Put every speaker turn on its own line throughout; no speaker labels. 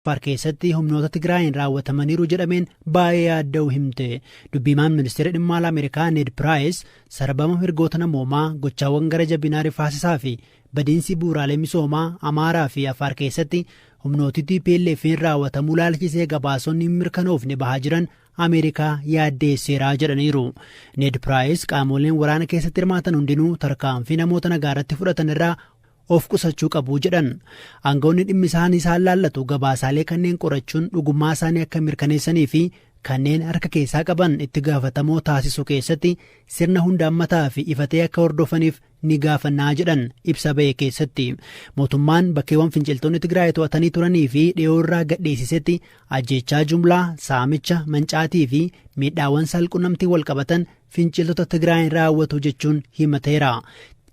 Affaar keessatti humnoota Tigraayin raawwatamaniiru jedhameen baay'ee yaadda'u himte. Dubbiimaan Ministeera Dhimma Alaa Ameerikaa Ned Piraayis sarbama mirgoota namoomaa, gochaawwan gara jabinaa rifaasisaa fi badiinsi bu'uuraalee misoomaa Amaaraa fi Affaar keessatti humnooti TPLF'n raawwatamuu laalchisee gabaasonni hin mirkanoofne bahaa jiran Ameerikaa yaaddeesseera jedhaniiru. Ned Piraayis qaamoleen waraana keessatti hirmaatan hundinuu tarkaanfii namoota nagaa irratti fudhatan irraa of qusachuu qabu jedhan. Aangawoonni dhimmi isaanii isaan laallatu gabaasaalee kanneen qorachuun dhugummaa isaanii akka mirkaneessanii fi kanneen harka keessaa qaban itti gaafatamoo taasisuu keessatti sirna hunda hammataa fi ifatee akka hordofaniif ni gaafannaa jedhan ibsa ba'e keessatti. Mootummaan bakkeewwan finciltoonni Tigraay to'atanii turanii fi dhiyoo irraa gadhiisisetti ajjeechaa jumlaa, saamicha, mancaatii fi miidhaawwan saalqunnamtii wal qabatan finciltoota Tigraayin raawwatu jechuun himateera.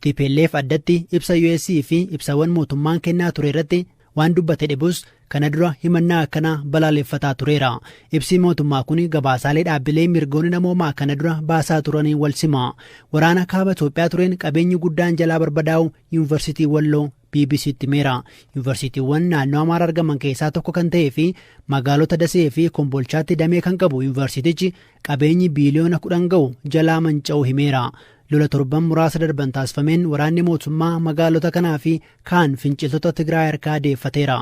TPLF addatti ibsa US fi ibsawwan mootummaan kennaa ture irratti waan dubbate dhibus, kana dura himannaa akkanaa balaaleffataa tureera. Ibsi mootummaa kun gabaasaalee dhaabbilee mirgoonni namoomaa kana dura baasaa turaniin wal sima. Waraana kaaba Itoophiyaa tureen qabeenyi guddaan jalaa barbadaa'u Yuunivarsiitii Walloo BBCtti himeera. Yuunivarsiitiiwwan naannoo Amaaraa argaman keessaa tokko kan ta'ee fi magaalota Dasee fi Kombolchaatti damee kan qabu yuunivarsiitichi qabeenyi biiliyoona 10 ga'u jalaa manca'uu himeera. Lola torban muraasa darban taasifameen waraanni mootummaa magaalota kanaa fi kaan finciltoota Tigraay harkaa deeffateera.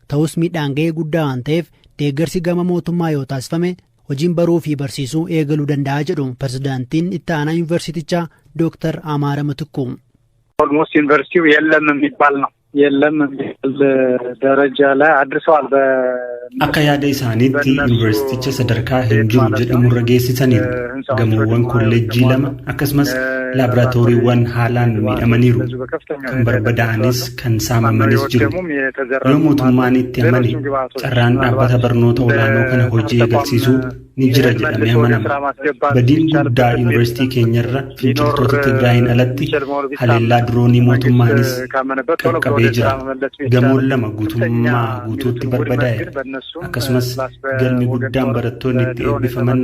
Ta'us miidhaan ga'ee guddaa waan ta'eef deeggarsi gama mootummaa yoo taasifame hojiin baruu fi barsiisuu eegaluu danda'a jedhu pirezidaantiin itti aanaa yuunivarsiitichaa Dooktar Amaara Mitikkuu.
Almost ዩኒቨርሲቲው የለም የሚባል ነው፣ የለም የሚባል ደረጃ ላይ አድርሰዋል።
Akka yaada isaaniitti yuunivarsiiticha sadarkaa hin jiru jedhamurra geessisaniiru. Gamoowwan kolleejjii lama akkasumas laaboraatooriiwwan haalaan miidhamaniiru. Kan barbadaa'anis kan saamamanis jiru. Yoo mootummaan itti amane carraan dhaabbata barnoota olaanoo kana hojii eegalsiisuu ni jira jedhamee amanama. Badiin guddaa yuunivarsiitii keenyarra finciltoota Tigraayin alatti haleellaa diroonii mootummaanis qaqqabee jira. Gamoon lama guutummaa guutuutti barbadaa'e. Akkasumas galmi guddaan barattoonni itti eebbifaman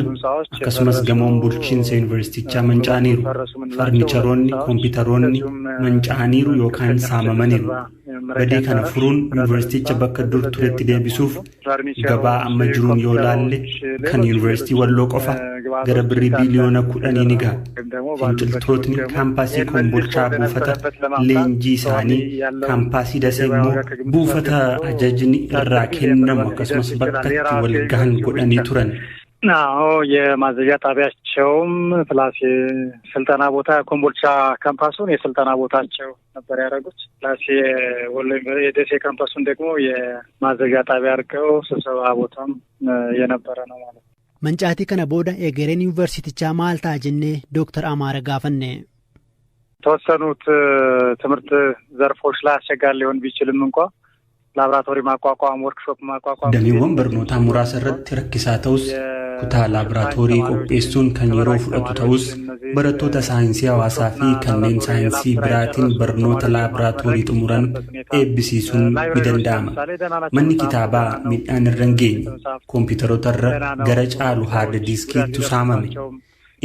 akkasumas gamoon bulchiinsa yuunivarsiitichaa manca'aniiru. Farnicharoonni, koompitaroonni manca'aniiru yookaan saamamaniiru. Badii kana furuun yuunivarsiiticha bakka dur turetti deebisuuf gabaa amma jiruun yoo laalle kan yuunivarsiitii Walloo qofa gara birrii biiliyoona 10 ni gaha. Finciltootni kaampaasii Kombolchaa buufata leenjii isaanii, kaampaasii Dasee immoo buufata ajajni irraa kennamu akkasumas bakka itti wal gahan godhanii turan.
አዎ፣ የማዘዣ ጣቢያቸውም plus የስልጠና ቦታ ኮምቦልቻ ካምፓሱን የስልጠና ቦታቸው ነበር ያደረጉት። Plus የወሎ የደሴ ካምፓሱን ደግሞ የማዘዣ ጣቢያ አድርገው ስብሰባ ቦታም የነበረ ነው ማለት ነው።
Mancaatii kana booda egereen yuunivarsiitichaa maal ta'a jennee Dooktar Amaara gaafanne.
የተወሰኑት ትምህርት ዘርፎች ላይ አስቸጋሪ ሊሆን ቢችልም እንኳ ላብራቶሪ ማቋቋም፣ ወርክሾፕ ማቋቋም
Dameewwan barnootaa muraasa irratti rakkisaa ta'us, kutaa laaboraatoorii qopheessuun kan yeroo fudhatu ta'us, barattoota saayinsii hawaasaa fi kanneen saayinsii biraatiin barnoota laaboraatoorii xumuran eebbisiisuun ni danda'ama. Manni kitaabaa miidhaan irra hin geenye, koompitaroota irra gara caalu hard diskiitu saamame.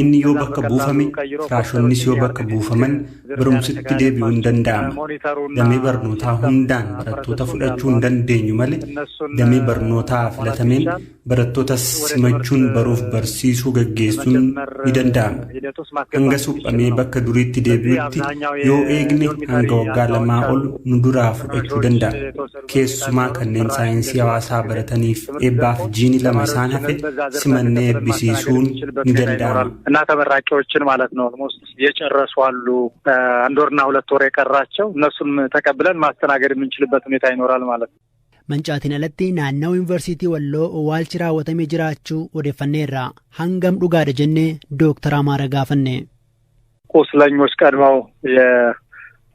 Inni yoo bakka buufame, firaashonnis yoo bakka buufaman, barumsitti deebi'uu hin danda'ama. Damee barnootaa hundaan barattoota fudhachuu hin dandeenyu malee damee barnootaa filatameen barattoota simachuun baruuf barsiisuu gaggeessuun ni danda'ama. Hanga suphamee bakka duriitti deebi'utti yoo eegne hanga waggaa 2 ol nu duraa fudhachuu danda'a. Keessumaa kanneen saayinsii hawaasaa barataniif eebbaaf jiini 2 isaan hafe simannee eebbisiisuun ni danda'ama.
እና ተመራቂዎችን ማለት ነው። Almost የጨረሱ አሉ። አንድ ወርና 2 ወር የቀራቸው እነሱም ተቀብለን ማስተናገድ የምንችልበት ሁኔታ ይኖራል ማለት ነው።
Mancaatiin alatti naannoo yuunivarsiitii Walloo owwaalchi raawwatamee jiraachuu odeeffanneerra. Hangam dhugaadha jennee Dooktar Amaara gaafanne.
ቁስለኞች ቀድመው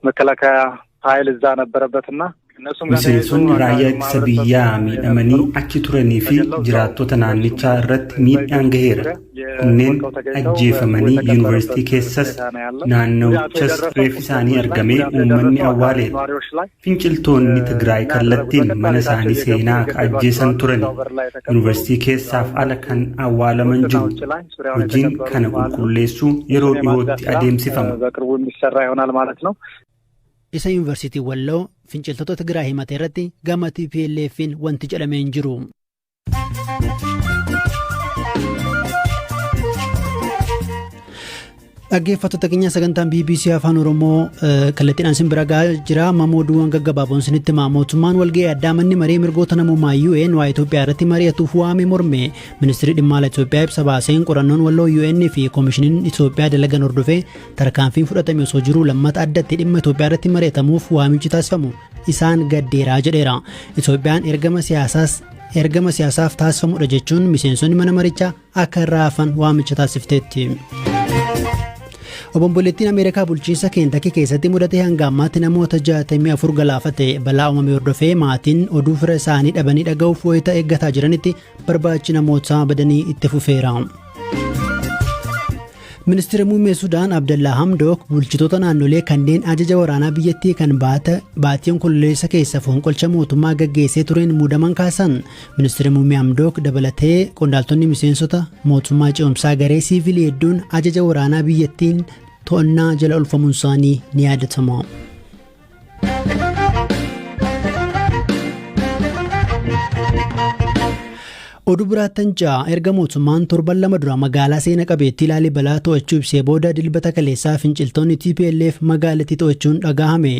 የመከላከያ ኃይል እዛ ነበረበትና
Miseensonni raayyaa ittisa biyyaa miidhamanii achi turanii fi jiraattota naannichaa irratti miidhaan gaheera. Kunneen ajjeefamanii yuunivarsiitii keessas naannawichas reeffi isaanii argamee uummanni awwaaleera. Finciltoonni Tigraay kallattiin mana isaanii seenaa akka ajjeesan turan. Yuunivarsiitii keessaaf ala kan awwaalaman jiru. Hojiin kana qulqulleessuu yeroo dhiyootti adeemsifama.
በቅርቡ የሚሰራ ይሆናል ማለት ነው።
Isa Yuunivarsiitii Walloo finciltoota Tigraay himate irratti gama TPLF'n wanti jedhamee hin jiru. Dhaggeeffattoota keenya, sagantaan BBC Afaan Oromoo kallattiidhaan isin bira gahaa jira. Amma oduuwwan gaggabaaboon isinitti himaa. Mootummaan walga'ii addaa manni maree mirgoota namummaa UN waa'ee Itoophiyaa irratti mari'atuuf waame morme. Ministeerri dhimma alaa Itoophiyaa ibsa baaseen qorannoon waloo UN fi Koomishiniin Itoophiyaa dalagan hordofee tarkaanfiin fudhatame osoo jiruu lammata addatti dhimma Itoophiyaa irratti mari'atamuuf waamichi taasifamu isaan gaddeeraa jedheera. Itoophiyaan ergama siyaasaaf taasifamudha jechuun miseensonni mana marichaa akka irraa hafan waamicha taasifteetti. Obomboleettiin Ameerikaa bulchiinsa Keentakii keessatti mudate hanga ammaatti namoota 64 galaafate. Balaa uumame hordofee maatiin oduu fira isaanii dhabanii dhaga'uuf wayita eeggataa jiranitti barbaachi namoota badanii itti fufeera. Ministeera Muummee Sudaan Abdallaa Hamdook bulchitoota naannolee kanneen ajaja waraanaa biyyattii kan baatii Onkololeessa keessa fonqolcha mootummaa gaggeessee tureen muudaman kaasan. Ministeera Muummee Hamdook dabalatee qondaaltonni miseensota mootummaa ce'umsaa garee siivilii hedduun ajaja waraanaa biyyattiin to'annaa jala oolfamuun isaanii ni yaadatama. Oduu biraattan ja'a. Erga mootummaan torban 2 dura magaalaa seena qabeettii Laalibalaa to'achuu ibsee booda Dilbata kaleessaa finciltoonni TPLF magaalattii to'achuun dhagahame.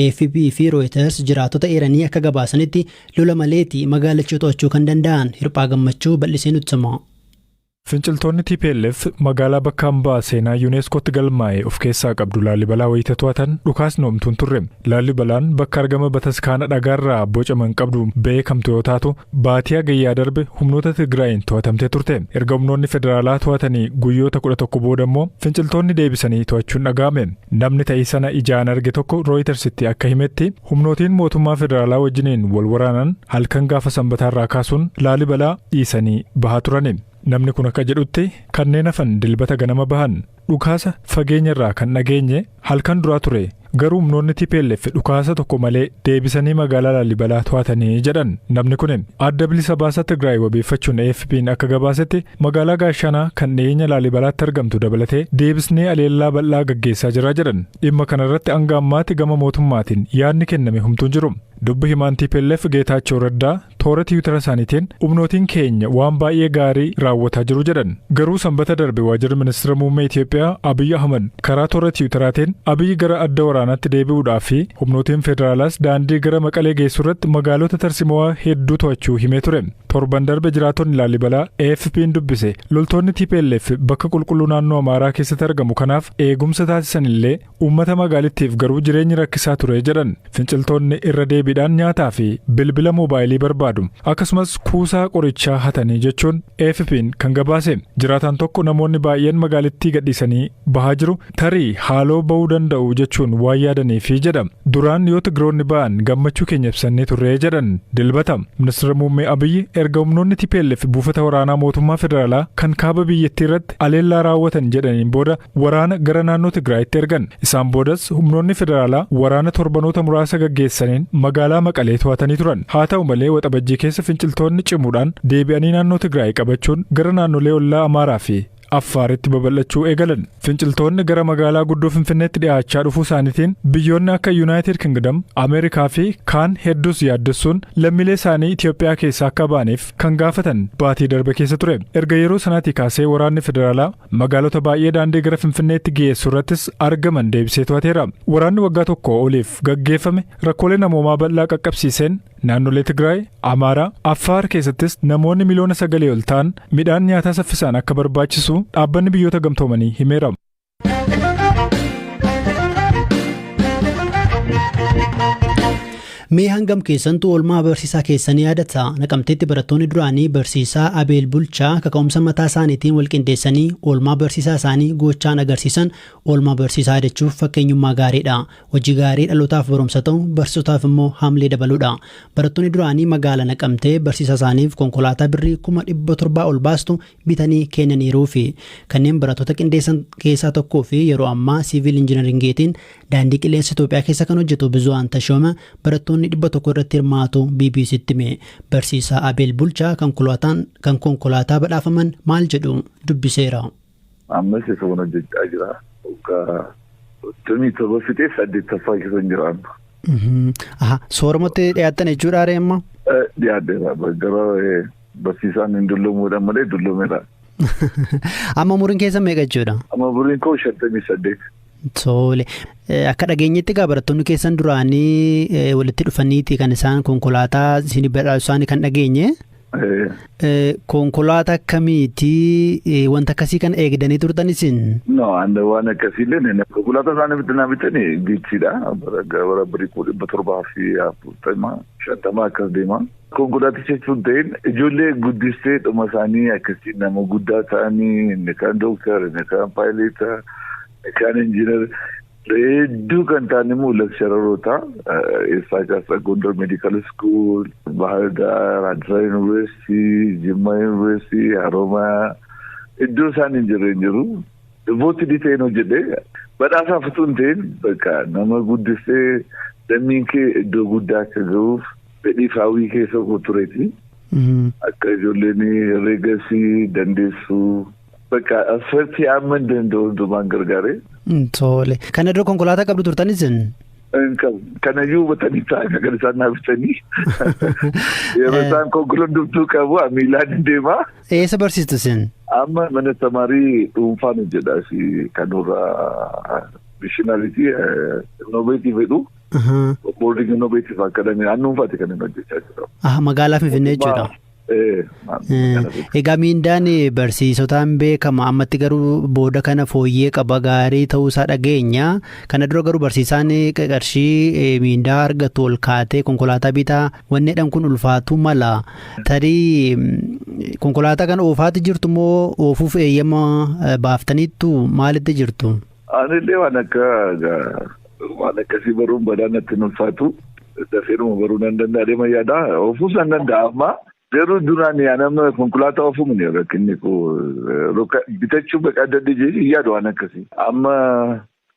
AFP fi Reuters jiraattota eeranii akka gabaasanitti lola maleeti magaalicha to'achuu kan danda'an. Hirphaa Gammachuu bal'isee nutti hima.
Finciltoonni TPLF magaalaa bakka hambaa seenaa UNESCOtti galmaa'e of keessaa qabdu Laalibalaa wayita to'atan dhukaasni homtuu hin turre. Laalibalaan bakka argama bataskaana dhagaarraa bocaman qabdu beekamtu yoo taatu, baatii Hagayyaa darbe humnoota Tigraayin to'atamtee turte. Erga humnoonni federaalaa to'atanii guyyoota 11 booda immoo finciltoonni deebisanii to'achuun dhaga'ame. Namni ta'ii sana ijaan arge tokko Rooyitersitti akka himetti, humnootiin mootummaa federaalaa wajjiniin wal waraanan halkan gaafa Sanbataarraa kaasuun Laalibalaa dhiisanii bahaa turani. Namni kun akka jedhutti, kanneen hafan Dilbata ganama bahan. Dhukaasa fageenya irraa kan dhageenye halkan duraa ture. Garuu humnoonni TPLF dhukaasa tokko malee deebisanii magaalaa Laalibalaa to'atanii, jedhan namni kun. Adda Bilisa Baasaa Tigraay wabeeffachuun AFP'n akka gabaasetti, magaalaa Gaashanaa kan dhiyeenya Laalibalaatti argamtu dabalatee deebisnee aleellaa bal'aa gaggeessaa jira jedhan. Dhimma kanarratti hanga ammaatti gama mootummaatiin yaadni kenname humtuun jiru. Dubbi himaan TPLF Geetaachoo Raddaa toora Tiwutara isaaniitiin humnootiin keenya waan baay'ee gaarii raawwataa jiru jedhan. Garuu Sanbata darbe waajjirri ministeera muummee Itoophiyaa Abiyyi Ahmad karaa toora Tiwutaraatiin Abiyyi gara adda waraanaatti deebi'uudhaa fi humnootiin federaalaas daandii gara Maqalee geessu irratti magaalota tarsiimoo hedduu to'achuu himee ture. Torban darbe jiraattonni Laalibalaa AFP'n dubbise loltoonni TPLF bakka qulqulluu naannoo Amaaraa keessatti argamu kanaaf eegumsa taasisan illee uummata magaalittiif garuu jireenyi rakkisaa ture jedhan. Finciltoonni irra deebiidhaan nyaataa fi bilbila moobaayilii barbaadu. Akkasumas kuusaa qorichaa hatanii jechuun AFP'n kan gabaase. Jiraataan tokko namoonni baay'een magaalittii gadhiisanii bahaa jiru, tarii haaloo bahuu danda'u jechuun waan yaadaniifi jedha. Duraan yoo Tigiroonni ba'an gammachuu keenya ibsannee turre jedhan Dilbata. Ministeera Muummee Abiyyi erga humnoonni TPLF buufata waraanaa mootummaa federaalaa kan kaaba biyyattii irratti aleellaa raawwatan jedhaniin booda waraana gara naannoo Tigraayitti ergan. Isaan boodas humnoonni federaalaa waraana torbanoota muraasa gaggeessaniin magaalaa Maqalee to'atanii turan. Haa ta'u malee, Waxabajjii keessa finciltoonni cimuudhaan deebi'anii naannoo Tigraay qabachuun gara naannolee ollaa Amaaraa fi Affaaritti babal'achuu eegalan. Finciltoonni gara magaalaa guddoo Finfinneetti dhiyaachaa dhufuu isaaniitiin biyyoonni akka Yuunaayitid Kingdom, Ameerikaa fi kaan hedduus yaaddessuun lammiilee isaanii Itoophiyaa keessaa akka ba'aniif kan gaafatan baatii darbe keessa ture. Erga yeroo sanaatii kaasee waraanni federaalaa magaalota baay'ee daandii gara Finfinneetti geessu irrattis argaman deebisee to'ateera. Waraanni waggaa tokko oliif gaggeeffame rakkoolee namoomaa bal'aa qaqqabsiiseen naannolee Tigraay, Amaaraa, Affaar keessattis namoonni miliyoona 9 ol ta'an midhaan nyaataa saffisaan akka barbaachisu Dhaabbanni Biyyoota Gamtoomanii himeera.
Mee hangam keessantu oolmaa barsiisaa keessanii yaadata? Naqamteetti barattoonni duraanii barsiisaa Abeel Bulchaa kaka'umsa mataa isaaniitiin walqindeessanii oolmaa barsiisaa isaanii gochaan agarsiisan. Oolmaa barsiisaa yaadachuuf fakkeenyummaa gaariidha. Hojii gaarii dhalootaaf barumsa ta'u, barsiisotaaf immoo haamlee dabaluudha. Barattoonni duraanii magaala Naqamtee barsiisaa isaaniif konkolaataa birrii 700,000 ol baastu bitanii kennaniiruu fi kanneen barattoota qindeessan keessaa tokkoo fi yeroo ammaa siivil injinaringiitiin Daandii Qilleensa Itoophiyaa keessa kan hojjetu Bizu'aan Tashooma barattoonni 100 irratti hirmaatu BBCtti hime. Barsiisaa Abeel Bulchaa kan konkolaataa badhaafaman maal jedhu dubbiseera.
Ammas isa hojjechaa jira. Waggaa 37 fixee 8ffaa keessa hin jira amma.
Soorumatti dhiyaattan jechuudha ree amma?
Dhiyaadheera gara barsiisaan hin dulloomuudhaan malee dulloomeera.
Amma umuriin keessan meeqa jechuudha?
Amma umuriin koo 58.
Tole. Akka dhageenyetti egaa barattoonni keessan duraanii walitti dhufaniiti kan isaan konkolaataa isin badhaasu isaanii kan dhageenye. Konkolaataa akkamiiti wanta akkasii kan eegdanii turtan isin?
No, waan akkasiillee konkolaataa isaanii bitanii bitanii Vitziidha. Bara birii 740, 50 akkas deema. Konkolaaticha jechuun ta'in ijoollee guddistee dhuma isaanii akkasii nama guddaa ta'anii inni kaan dooktar, inni kaan paayileeta, inni kaan injiinar hedduu kan ta'an immoo lectureroota eessaa kaasa Gondar Medical School, Bahar Daar, Addis University, Jimma University, Haromaa iddoo isaan hin jirre hin jiru. Devoted ta'een hojjedhe badhaasaaf utuu hin ta'in bakka nama guddistee lammiin kee iddoo guddaa akka ga'uuf fedhii fi hawwii keessa koo tureeti. Akka ijoolleen herreegasii dandeessuu bakka asirratti amma hin danda'u hundumaan gargaare.
Tole. Kana dura konkolaataa qabdu turtan isin?
Hin qabu. Kanayyuu hubatanii ta'an kan isaan naaf bitanii. Yeroo isaan konkolaataa qabu miilaan hin deema.
Eessa barsiistu isin?
Amma mana tamaarii dhuunfaan hojjedha kan nurraa missionarytii innovative jedhu. Boarding Innovative Academy an dhuunfaati kan inni hojjechaa jiru.
Magaalaa Finfinnee jechuudha. Egaa miindaan barsiisotaan beekama ammatti garuu booda kana fooyyee qaba gaarii ta'uusaa dhageenya. Kana dura garuu barsiisaan qarshii miindaa argatu ol kaatee konkolaataa bitaa wanni jedhan kun ulfaatuu mala. Tarii konkolaataa kana oofaatti jirtu moo oofuuf eeyyama baaftaniittu maalitti jirtu?
Anillee waan akka waan akkasii baruun badaa natti hin ulfaatu. Dafeeruma baruu nan danda'a deema yaada. Oofuus nan danda'a amma. Garuu duraan yaa nama konkolaataa oofuun rakkinni koo bitachuu bakka adda adda jedhee yaadu waan akkasii. Amma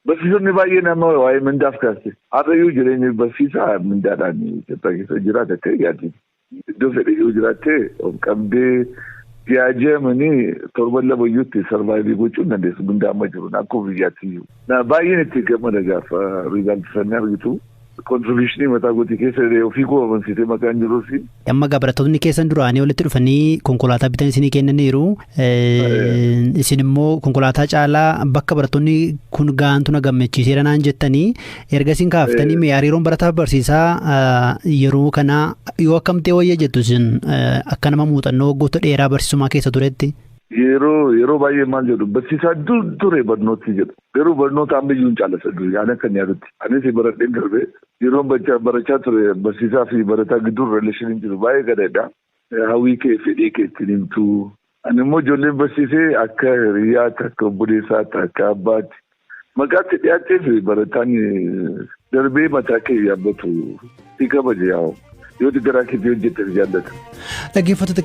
barsiisonni baay'een amma waa'ee mindaaf kaase. Har'ayyuu jireenyi barsiisaa mindaadhaan Itoophiyaa keessa jiraata ta'e yaadi. Iddoo fedhe yoo jiraatte of qabdee ji'a torban lama iyyuutti survive gochuu hin dandeessu mindaa amma jiru akkuma biyyaatti iyyuu. Baay'een itti gammada gaafa resultii argitu. Contributionii mataa gootii keessa ofii koo amansiisee maqaan jiruufi.
Amma egaa barattoonni keessan duraanii walitti dhufanii konkolaataa bitan isinii kennaniiru. Isin immoo konkolaataa caalaa bakka barattoonni kun gahantu na gammachiiseera naan jettanii erga isin kaaftanii mee hariiroon barataa fi barsiisaa yeroo kana yoo akkam ta'e wayya jettu isin akka nama muuxannoo waggoota dheeraa barsiisummaa keessa turetti?
Yeroo baay'ee maal jedhu barsiisaa dur ture barnooti jedhu. Garuu barnoota ammayyuu hin caalasa durii ani akka yaadutti. Anis baradheen darbee yeroo barachaa ture barsiisaa fi barataa gidduu relationiin jiru baay'ee gadheedha. Hawwii kee fedhii kee ittiin himtu. Ani immoo ijoolleen barsiisee akka hiriyaatti akka obboleessaatti akka abbaatti maqaatti dhiyaatee fi barataan darbee mataa kee yaabbatu si kabaja yaa'u. Yoo garaa keetii hojjette jaallata.
Dhaggeeffattoota